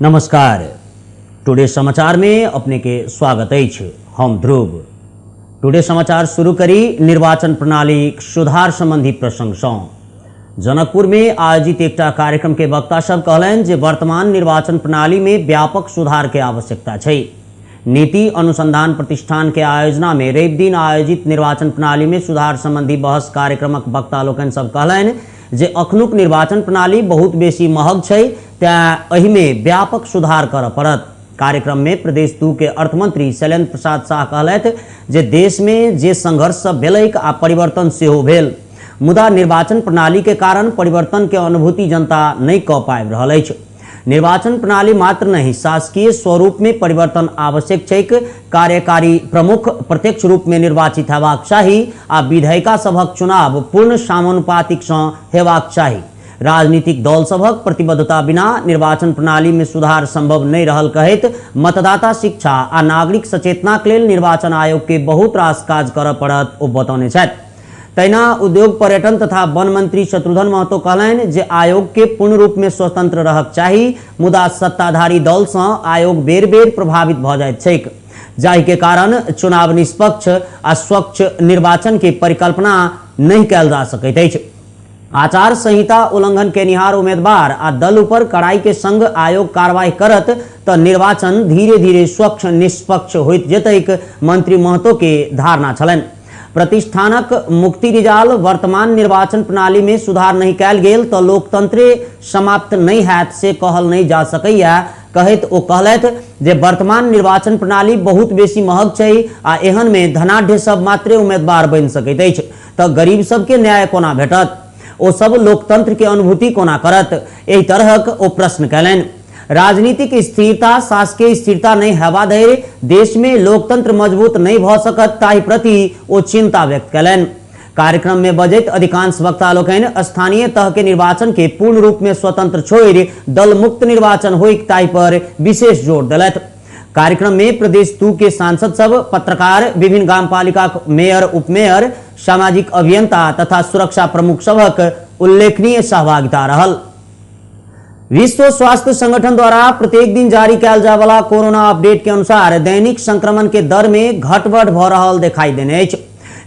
नमस्कार, टुडे समाचार में अपने के स्वागत अछि। हम ध्रुव। टुडे समाचार शुरू करी निर्वाचन प्रणाली सुधार संबंधी प्रसंग सँ। जनकपुर में आयोजित एकटा कार्यक्रम के वक्ता सब कहलनि जे वर्तमान निर्वाचन प्रणाली में व्यापक सुधार के आवश्यकता छै। नीति अनुसंधान प्रतिष्ठान के आयोजना में रवि दिन आयोजित निर्वाचन प्रणाली में सुधार संबंधी बहस कार्यक्रमक वक्ता लोकनि सब कहलनि जे अखनुक निर्वाचन प्रणाली बहुत बेसी महग छै, तें एहि में व्यापक सुधार करय पड़त। कार्यक्रम में प्रदेश 2 के अर्थमंत्री शैलेंद्र प्रसाद शाह कहलथि जे देश में जे संघर्ष सब भेलैक आ परिवर्तन सेहो भेल, मुदा निर्वाचन प्रणाली के कारण परिवर्तन के अनुभूति जनता नहीं क पाबि रहल अछि। निर्वाचन प्रणाली मात्र नहीं, शासकीय स्वरूप में परिवर्तन आवश्यक छैक। कार्यकारी प्रमुख प्रत्यक्ष रूप में निर्वाचित हेबाक चाही आ विधायिका सभक चुनाव पूर्ण समानुपातिक सँ हेबाक चाही। राजनीतिक दल सभक प्रतिबद्धता बिना निर्वाचन प्रणाली में सुधार संभव नहीं रहल कहैत मतदाता शिक्षा आ नागरिक सचेतना के लेल निर्वाचन आयोग के बहुत रास काज करय पड़त ओ बतौने छथि। तहिना उद्योग पर्यटन तथा वन मंत्री शत्रुघ्न महतो कहलनि जे आयोग के पूर्ण रूप में स्वतंत्र रहक चाही, मुदा सत्ताधारी दल सँ आयोग बेर बेर प्रभावित भऽ जाइत छैक, जाहि के कारण चुनाव निष्पक्ष आ स्वच्छ निर्वाचन के परिकल्पना नहीं कयल जा सकैत अछि। आचार संहिता उल्लंघन केनिहार उम्मीदवार आ दल ऊपर कड़ाई के संग आयोग कार्रवाई करत त निर्वाचन धीरे धीरे स्वच्छ निष्पक्ष होइत जेतैक, मंत्री महतो के धारणा छलनि। प्रतिष्ठानक मुक्ति रिजाल वर्तमान निर्वाचन प्रणाली में सुधार नहीं कयल गेल त लोकतंत्रे समाप्त नहीं हैत से कहल नहीं जा सकैया कहैत ओ कहलथि जे वर्तमान निर्वाचन प्रणाली बहुत बेसी महग छै आ एहन में धनाढ्य सब मात्रे उम्मीदवार बनि सकैत अछि, त गरीब सबके न्याय कोना भेटत, ओ सब लोकतंत्र के अनुभूति कोना करत, एहि तरहक ओ प्रश्न कयलनि। राजनीतिक स्थिरता शासकीय स्थिरता नहीं हेबा धरि देश में लोकतंत्र मजबूत नहीं भ सकत ताहि प्रति ओ चिंता व्यक्त कयलनि। कार्यक्रम में बजैत अधिकांश वक्ता लोकनि स्थानीय तह के निर्वाचन के पूर्ण रूप में स्वतंत्र छोड़ि दल मुक्त निर्वाचन होइक ताहि पर विशेष जोर देलथि। कार्यक्रम में प्रदेश 2 के सांसद सब, पत्रकार, विभिन्न गामपालिका मेयर, उपमेयर, सामाजिक अभियंता तथा सुरक्षा प्रमुख सभक उल्लेखनीय सहभागिता रहल। विश्व स्वास्थ्य संगठन द्वारा प्रत्येक दिन जारी कयल जाय वाला कोरोना अपडेट के अनुसार दैनिक संक्रमण के दर में घटबढ़ भ रहल दिखाई देने अछि।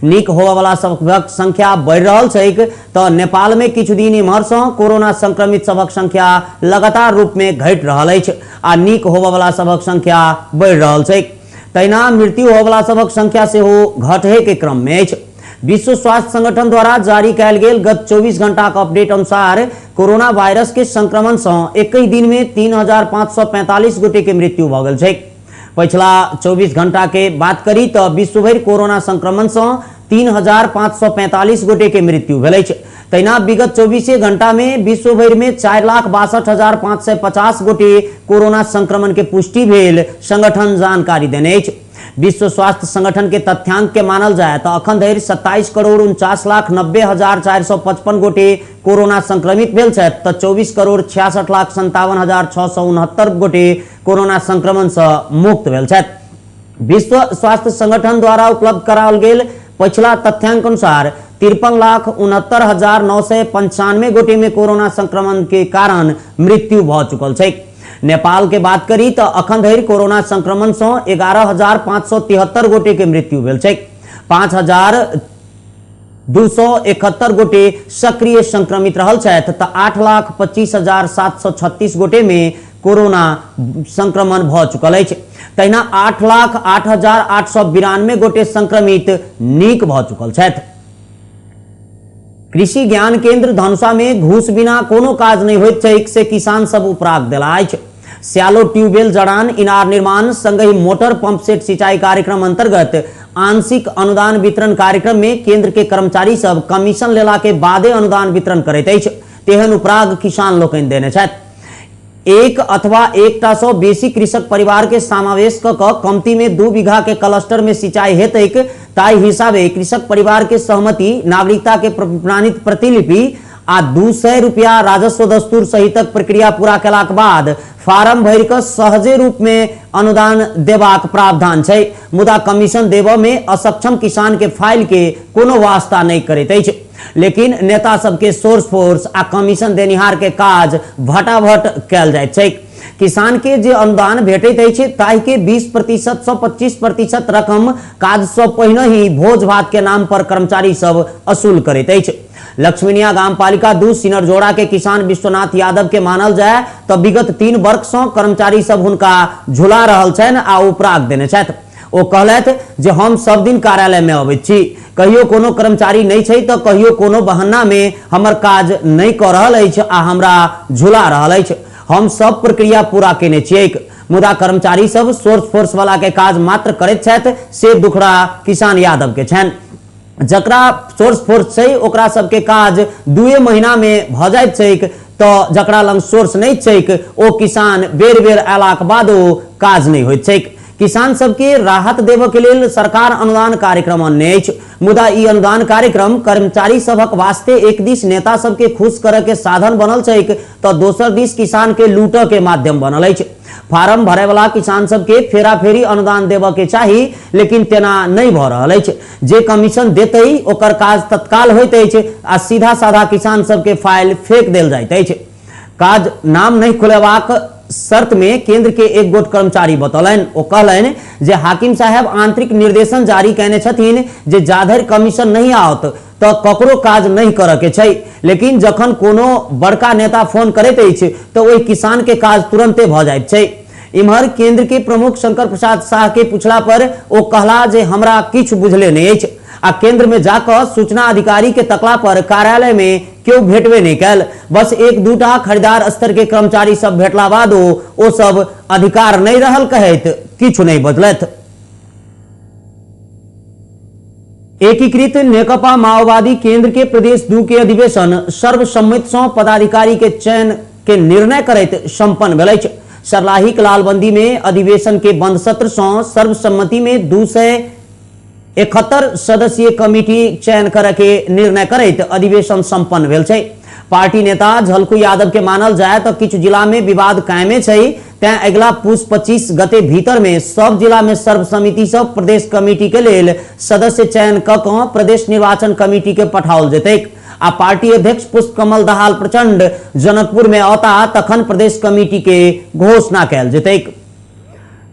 नीक होबय वाला सभक संख्या बढ़ि रहल छैक त नेपाल में किछु दिन इम्हर सँ कोरोना संक्रमित सभक संख्या लगातार रूप में घटि रहल अछि आ नीक होबय वाला सभक संख्या बढ़ि रहल छैक। तहिना मृत्यु होबय वाला सभक संख्या सेहो घटहे के क्रम में अछि। विश्व स्वास्थ्य संगठन द्वारा जारी कयल गेल गत 24 घंटाक अपडेट अनुसार कोरोना वायरस के संक्रमण सँ एकहि दिन में 3545 गोटे के मृत्यु भऽ गेल छैक। पछिला 24 घंटा के बात करी त विश्वभरि कोरोना संक्रमण सँ 3545 गोटे के मृत्यु भेल अछि। तहिना विगत 24 घंटा में विश्वभरि में 4,62,550 गोटे कोरोना संक्रमण के पुष्टि भेल संगठन जानकारी देने अछि। विश्व स्वास्थ्य संगठन के तथ्यांक के मानल जाय त अखन धरि 27,49,90,455 गोटे कोरोना संक्रमित भेल छथि त 24,66,57,669 गोटे कोरोना संक्रमण सँ मुक्त भेल छथि। विश्व स्वास्थ्य संगठन द्वारा उपलब्ध कराओल गेल पछिला तथ्यांक अनुसार 53,69,995 गोटे में कोरोना संक्रमण के कारण मृत्यु भ चुकल छैक। नेपाल के बात करी त अखन धरि कोरोना संक्रमण सँ 11,573 गोटे के मृत्यु भेल छैक। 5,271 गोटे सक्रिय संक्रमित रहल छथि त 8,25,736 गोटे में कोरोना संक्रमण भ चुकल अछि। तहिना 8,08,892 गोटे संक्रमित नीक भ चुकल छथि। कृषि ज्ञान केंद्र धनुषा में घूस बिना कोनो काज नहीं होइत छैक से किसान सब उपराग देला अछि। स्यालो ट्यूबवेल जड़ान, इनार निर्माण संगहि मोटर पंप सेट सिंचाई कार्यक्रम अंतर्गत आंशिक अनुदान वितरण कार्यक्रम में केंद्र के कर्मचारी सब कमीशन लेला के बादे अनुदान वितरण करैत अछि, तेहन उपराग किसान लोकनि देने छथि। एक अथवा एकटा सँ बेसी कृषक परिवार के समावेश क क कमती में 2 बीघा के क्लस्टर में सिंचाई हेतैक ताहि हिसाबे कृषक परिवार के सहमति, नागरिकता के प्रमाणित प्रतिलिपि आ 200 रुपया राजस्व दस्तूर सहितक प्रक्रिया पूरा केलाक बाद फार्म भरि क सहजे रूप में अनुदान देबाक प्रावधान छै। मुदा कमीशन देबऽ में असक्षम किसान के फाइल के कोनो वास्ता नहीं करैत अछि। लेकिन नेता सबके सोर्स फोर्स आ कमीशन देनिहार के काज भटाभट कयल जाइत छैक। किसान के जे अनुदान भेटैत अछि ताहि के 20% सँ 25% रकम काज सँ पहिने ही भोज भात के नाम पर कर्मचारी सब असूल करैत अछि। लक्ष्मीनिया गामपालिका 2 सिनरजोड़ा के किसान विश्वनाथ यादव के मानल जाय तऽ विगत 3 वर्ष सँ कर्मचारी सब हुनका झुला रहल छनि आ उपराग देने छथि। ओ कहलथि जे हम सब दिन कार्यालय में अबैत छी, कहियो कोनो कर्मचारी नहि छै तऽ कहियो कोनो बहाना में हमर काज नहि कऽ रहल अछि आ हमरा झुला रहल अछि। हम सब प्रक्रिया पूरा केने छियैक, मुदा कर्मचारी सब सोर्स फोर्स वाला के काज मात्र करैत छथि, से दुखड़ा किसान यादव के छनि। जकरा सोर्स फोर्स छै ओकरा सबके काज 2 महीना में भऽ जाइत छैक, तऽ जकरा लग सोर्स नहि छैक ओ किसान बेर बेर अयलाक बादो काज नहि होइत छैक। किसान सबके राहत देबऽ के लेल सरकार अनुदान कार्यक्रम अनने अछि, मुदा ई अनुदान कार्यक्रम कर्मचारी सभक वास्ते एक दिस नेता सबके खुश करऽ के साधन बनल छैक तऽ दोसर दिस किसान के लूटऽ के माध्यम बनल अछि। फार्म भरय वाला किसान सबके फेरा फेरी अनुदान देबऽ के चाही, लेकिन तेना नहि भऽ रहल अछि। जे कमीशन देतै ओकर काज तत्काल होइत अछि आ सीधा साधा किसान सबके फाइल फेक देल जाइत अछि। काज नाम नहि खुलेबाक शर्त में केंद्र के एक गोट कर्मचारी बतौलनि। ओ कहलनि जे हाकिम साहेब आंतरिक निर्देशन जारी कयने छथिन जे जाधरि कमीशन नहि आओत तऽ ककरो काज नहि करऽ के छै, लेकिन जखन कोनो बड़का नेता फोन करैत अछि तऽ ओहि किसान के काज तुरंते भऽ जाइत छै। इम्हर केंद्र के प्रमुख शंकर प्रसाद साह के पूछला पर ओ कहला जे हमरा किछु बुझले नहि अछि आ केंद्र में जाकऽ सूचना अधिकारी के तकला पर कार्यालय में केओ भेटबे नहि कयल, बस एक दूटा खरीदार स्तर के कर्मचारी सब भेटला बाद ओ सब अधिकार नहि रहल कहैत किछु नहि बजलथि। एकीकृत नेकपा माओवादी केंद्र के प्रदेश 2 के अधिवेशन सर्वसम्मति सँ पदाधिकारी के चयन के निर्णय करैत संपन्न भेल अछि। सरलाहीक लालबंदी में अधिवेशन के बंद सत्र सँ सर्वसम्मति में 271 सदस्यीय कमिटी चयन करय के निर्णय करैत अधिवेशन संपन्न भेल छै। पार्टी नेता झलकू यादव के मानल जाय तऽ किछु जिला में विवाद कायमे छै, तैं अगिला पूस 25 गते भीतर में सब जिला में सर्वसमिति सँ प्रदेश कमिटी के लेल सदस्य चयन क कऽ प्रदेश निर्वाचन कमिटी के पठाओल जेतैक आ पार्टी अध्यक्ष पुष्पकमल दाहाल प्रचंड जनकपुर में औता तखन प्रदेश कमिटी के घोषणा कयल जेतैक।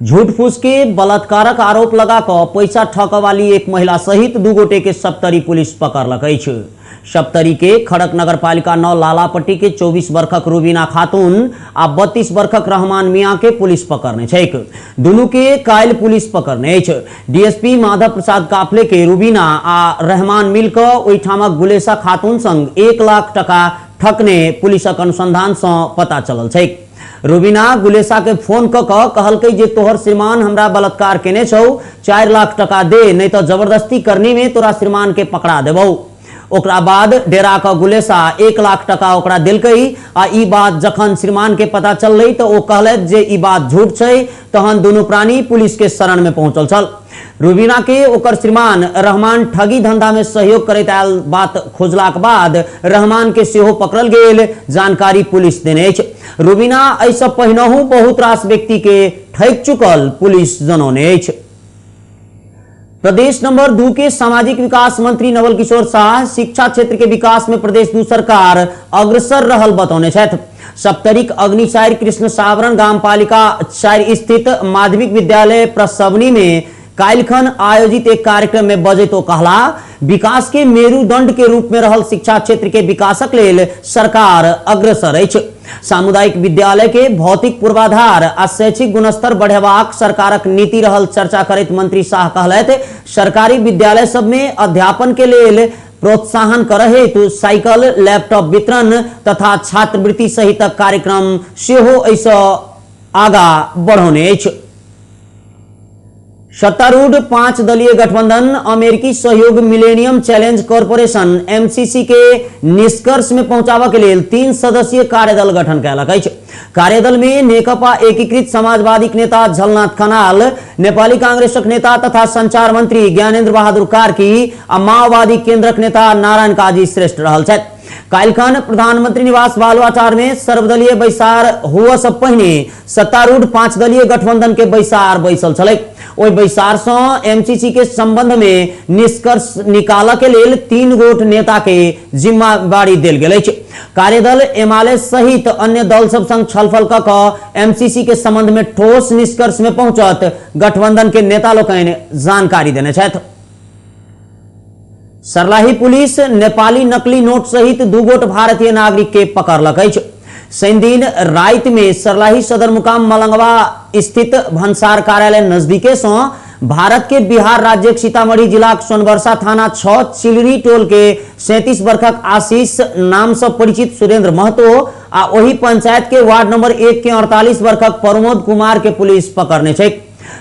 झूठ फूस के बलात्कारक आरोप लगा कऽ पैसा ठकऽ वाली एक महिला सहित 2 गोटे के सप्तरी पुलिस पकड़लक अछि। सप्तरी के खड़क नगरपालिका 9 लालापट्टी के 24 वर्षक रुबीना खातून आ 32 वर्षक रहमान मियाँ के पुलिस पकड़ने छैक। दुनू के काल्हि पुलिस पकड़ने अछि। डीएसपी माधव प्रसाद काफले के रुबीना आ रहमान मिलकऽ ओहिठामक गुलेसा खातून संग 1 लाख टका ठकने पुलिसक अनुसंधान सँ पता चलल छैक। रुबीना गुलेसा के फोन क कऽ कहलकै जे तोहर श्रीमान हमरा बलात्कार केने छौ, 4 लाख टका दे, नहीं तो जबरदस्ती करनी में तोरा श्रीमान के पकड़ा देबौ। ओकरा बाद डेरा क गुलेसा 1 लाख टका ओकरा देलकै आ ई बात जखन श्रीमान के पता चललै तऽ ओ कहलथि जे ई बात झूठ छै। तहन दुनू प्राणी पुलिस के शरण में पहुंचल छल। रुबीना के ओकर श्रीमान रहमान ठगी धंधा में सहयोग करैत आयल बात खोजलाक बाद रहमान के सेहो पकड़ल गेल जानकारी पुलिस देने अछि। रुबीना एहिसँ पहिनहु बहुत रास व्यक्ति के ठकि चुकल पुलिस जनौने अछि। प्रदेश नंबर 2 के सामाजिक विकास मंत्री नवल किशोर साह शिक्षा क्षेत्र के विकास में प्रदेश 2 सरकार अग्रसर रहल बतौने छथि। सप्तरीक अग्निचार्य कृष्ण सावरण गामपालिका 4 स्थित माध्यमिक विद्यालय प्रसवनी में काल्हिखन आयोजित एक कार्यक्रम में बजैत ओ कहला, विकास के मेरुदंड के रूप में रहल शिक्षा क्षेत्र के विकासक लेल सरकार अग्रसर अछि। सामुदायिक विद्यालय के भौतिक पूर्वाधार आ शैक्षिक गुणस्तर बढ़ेबाक सरकारक नीति रहल चर्चा करैत मंत्री साह कहलथि, सरकारी विद्यालय सब में अध्यापन के लेल प्रोत्साहन करय हेतु साइकिल, लैपटॉप वितरण तथा छात्रवृत्ति सहितक कार्यक्रम सेहो एहिसँ आगा बढ़ौने अछि। सत्तारूढ़ 5 दलीय गठबंधन अमेरिकी सहयोग मिलेनियम चैलेंज कॉरपोरेशन एमसीसी के निष्कर्ष में पहुंचाबऽ के लेल 3 सदस्यीय कार्यदल गठन कयलक अछि। कार्यदल में नेकपा एकीकृत समाजवादीक नेता झलनाथ खनाल, नेपाली कांग्रेसक नेता तथा संचार मंत्री ज्ञानेन्द्र बहादुर कार्की आ माओवादी केंद्रक नेता नारायण काजी श्रेष्ठ रहल छथि। काल्हिखन प्रधानमंत्री निवास बालुवाटार में सर्वदलीय बैसार हुअ से पहिने सत्तारूढ़ 5 दलीय गठबंधन के बैसार बैसल छलैक। ओहि बैसार से एमसीसी के संबंध में निष्कर्ष निकालऽ के लेल 3 गोट नेता के जिम्मेवारी देल गेल अछि। कार्यदल एमाले सहित अन्य दल सब संग छलफल क कऽ एमसीसी के संबंध में ठोस निष्कर्ष में पहुंचत गठबंधन के नेता लोकनि जानकारी देने छथि। सर्लाही पुलिस नेपाली नकली नोट सहित 2 गोट भारतीय नागरिक के पकड़लक अछि। शनि दिन राति में सर्लाही सदरमुकाम मलंगवा स्थित भंसार कार्यालय नजदीके से भारत के बिहार राज्य सीतामढ़ी जिलाक सोनबरसा थाना 6 चिलरी टोल के 37 वर्षक आशीष नाम से परिचित सुरेंद्र महतो आ ओही पंचायत के वार्ड नंबर 1 के 48 वर्षक प्रमोद कुमार के पुलिस पकड़ने छै।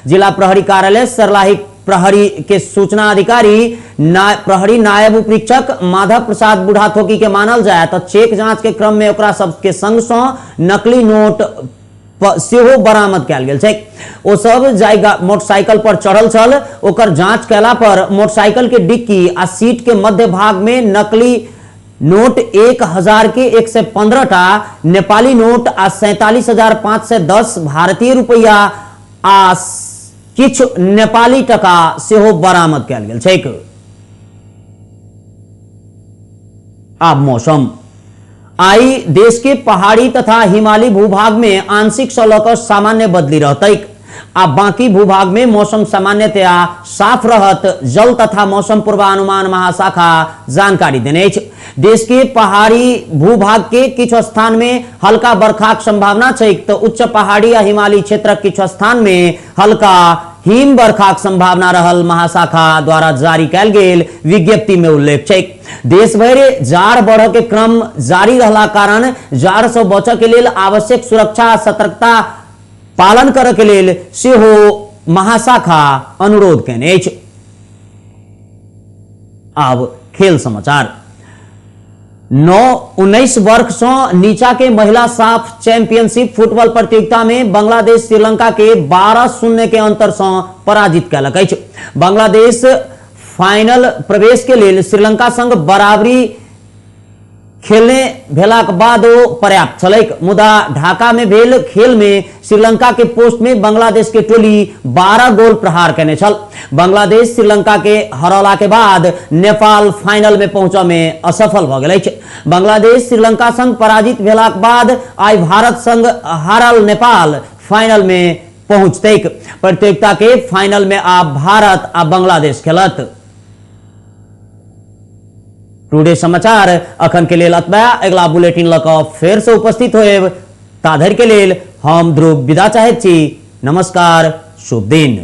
जिला प्रहरी कार्यालय सर्लाही प्रहरी के सूचना अधिकारी प्रहरी नायब उपरीक्षक माधव प्रसाद बुढ़ाथोकी के मानल जाय तो चेक जांच के क्रम में ओकरा सबके संग से नकली नोट सेहो बरामद कयल गेल छै। ओ सब जाहि मोटरसाइकिल पर चढ़ल छल ओकर जांच कयला पर मोटरसाइकिल के डिक्की आ सीट के मध्य भाग में नकली नोट 1000 के 115 टा नेपाली नोट आ 47,510 भारतीय रुपया आ किछु नेपाली टका सेहो बरामद कयल गेल छैक। आब मौसम। आई देश के पहाड़ी तथा हिमालयी भूभाग में आंशिक से लऽ सामान्य बदली रहतैक आ बाकी भूभाग में मौसम सामान्यतया साफ रहत। जल तथा मौसम पूर्वानुमान महाशाखा जानकारी देने अछि। देश के पहाड़ी भूभाग के किछु स्थान में हल्का बरखाक संभावना छै तो उच्च पहाड़ी आ हिमालयी क्षेत्रक किछु स्थान में हल्का हिम बरखाक संभावना रहल महाशाखा द्वारा जारी कयल गेल विज्ञप्ति में उल्लेख छै। देश भरि जाड़ बढ़ के क्रम जारी रहला कारण जाड़ से बचय के लेल आवश्यक सुरक्षा सतर्कता पालन करय के लेल सेहो महाशाखा अनुरोध केने अछि। आब खेल समाचार। 19 वर्ष से नीचा के महिला साफ चैंपियनशिप फुटबॉल प्रतियोगिता में बांग्लादेश श्रीलंका के 12-0 के अंतर से पराजित कयलक अछि। बांग्लादेश फाइनल प्रवेश के लेल श्रीलंका संग बराबरी खेलने भेलाक बाद ओ पर्याप्त छलैक, मुदा ढाका में भेल खेल में श्रीलंका के पोस्ट में बांग्लादेश के टोली 12 गोल प्रहार केने छल। बांग्लादेश श्रीलंका के हरौला के बाद नेपाल फाइनल में पहुंचय में असफल भऽ गेल अछि। बांग्लादेश श्रीलंका संग पराजित भेलाक बाद आइ भारत संग हारल नेपाल फाइनल में पहुंचतैक। प्रतियोगिता के फाइनल में आब भारत आ बांग्लादेश खेलत। टुडे समाचार अखन के लेल अतबा। अगला बुलेटिन लऽ कऽ फेर से उपस्थित होएब, ताधरि के लेल हम ध्रुव विदा चाहैत छी। नमस्कार, शुभ दिन।